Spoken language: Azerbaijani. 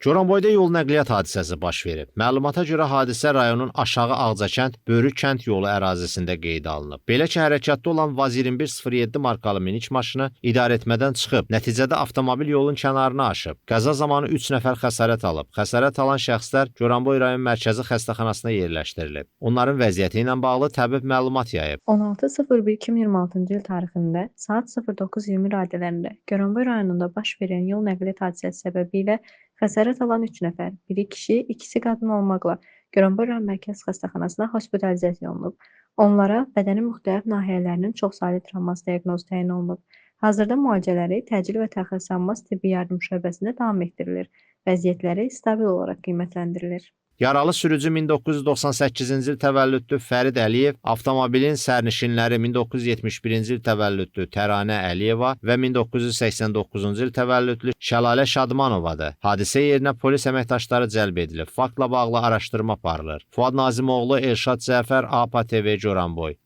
Goranboyda yol nəqliyyat hadisəsi baş verib. Məlumata görə hadisə rayonun Aşağı Ağcakənd, Böyrük kənd yolu ərazisində qeydə alınıb. Belə ki, hərəkətdə olan VAZ 2107 markalı minik maşını idarəetmədən çıxıb. Nəticədə avtomobil yolun kənarına aşıb. Qəza zamanı 3 nəfər xəsarət alıb. Xəsarət alan şəxslər Goranboy rayon mərkəzi xəstəxanasına yerləşdirilib. Onların vəziyyəti ilə bağlı təbib məlumat yayıb. 16.01.2026-cı il tarixində saat 09:20 radələrində Goranboy rayonunda baş verən yol nəqliyyat hadisəsi səbəbilə xəsarət alan 3 nəfər, biri kişi, ikisi qadın olmaqla Goranboy rayon Mərkəzi Xəstəxanasına hospitalizasiya olunub. Onlara bədənin müxtəlif nahiyələrinin çoxsaylı travması diaqnozu təyin olunub. Hazırda müalicələri təcil və təxirəsalınmaz tibbi yardım şöbəsində davam etdirilir. Vəziyyətləri stabil olaraq qiymətləndirilir. Yaralı sürücü 1998-ci il təvəllüdlü Fərid Əliyev, avtomobilin sərnişinləri 1971-ci il təvəllüdlü Təranə Əliyeva və 1989-cu il təvəllüdlü Şəlalə Şadmanovadır. Hadisə yerinə polis əməkdaşları cəlb edilib. Faktla bağlı araşdırma aparılır. Fuad Nazimoğlu, Elşad Cəfər, APA TV, Goranboy.